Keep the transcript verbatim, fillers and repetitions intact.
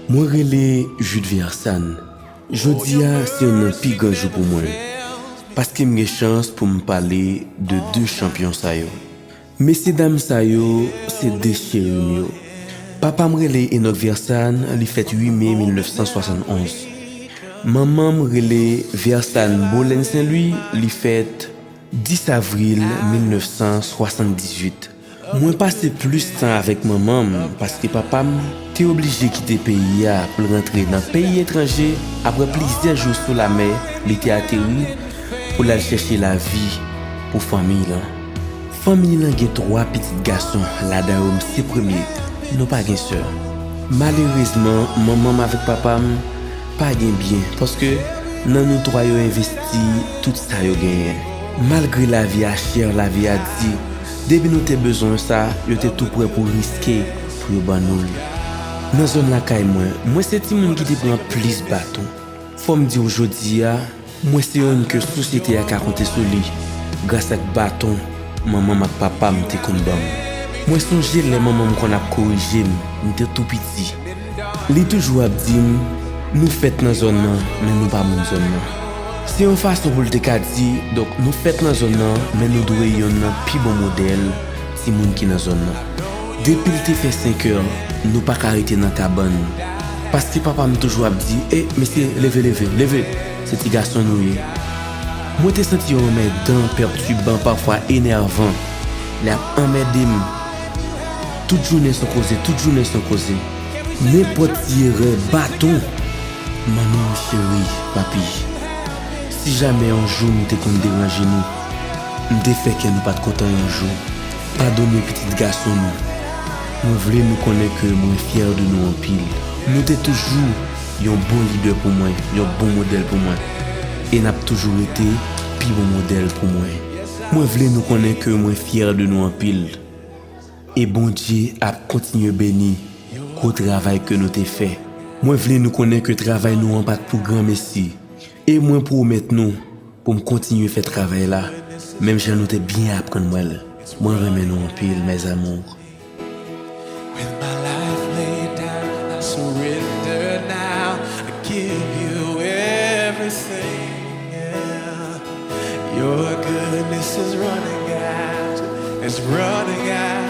Mwen rele Jude Versan. Jodi a se youn nan pi gran jou pou mwen, paske m gen chans pou m pale de de chanpyon sa yo. Mesye dam sa yo, se de cheri m yo. Papa m rele Enock Versan, li fèt uit me mil nèf san swasann onz. Manman m rele Versan Bolèn Sen Lwi, li fèt dis avril mil nèf san swasanndizwit. Mwen pase plis tan avèk manman m, paske papa m te oblije kite peyi a pou l rantre nan peyi etranje. Apre plizyè jou sou lamè, li te ateri pou l al chèche lavi pou fanmi l. Fanmi l gen twa pitit gason, ladan yo m se premye. Nou pa gen sè. Malerezman, manman m avèk papa m pa gen byen, paske nan nou twa yo envesti tout sa yo genyen. Malgre lavi a chè, lavi a di, depi nou te bezwen sa, yo te tou prè pou riske pou yo ban nou l. Nan zòn lakay mwen, mwen se timoun ki te pran plis baton. Fò m di w jodi a, mwen se youn ke sosyete a ka konte sou li, gras ak baton manman m ak papa m te konn ban m. Mwen sonje lè manman m konn ap korije m, m te tou piti. Li toujou ap di m, "Nou fèt nan zòn nan, men nou pa moun zòn nan." Se yon fason pou l te ka di, donk, nou fèt nan zòn nan, men nou dwe youn nan pi bon modèl timoun ki nan zòn nan. Depi l te fè senkè, nou pa ka rete nan kabann. Paske papa m toujou ap di, "E, mesye, leve, leve, leve. Se ti gason nou ye." Mwen te santi yo anmèdan, pètiban, pafwa enèvan. Lè ap anmède m. Tout jounen se yon koze, tout jounen se yon koze. Nenpòt ti erè, baton. Manmi m cheri, papi. Si jamè yon jou m te konn deranje nou, m te fè kè nou pa t kontan yon jou. Padone pitit gason nou. Mwen vle nou konnen ke mwen fyè de nou anpil. Nou te toujou yon bon lidè pou mwen, yon bon modèl pou mwen. E n ap toujou rete pi bon modèl pou mwen. Mwen vle nou konnen ke mwen fyè de nou anpil. E Bondye ap kontinye beni gwo travay ke nou te fè. Mwen vle nou konnen ke travay nou an pa t pou granmesi. E mwen pwomèt nou pou m kontinye fè travay la, menm jan nou te byen aprann mwen l. Mwen renmen nou anpil, mes amours. With my life laid down, I surrender now. I give you everything. Yeah. Your goodness is running out, it's running out.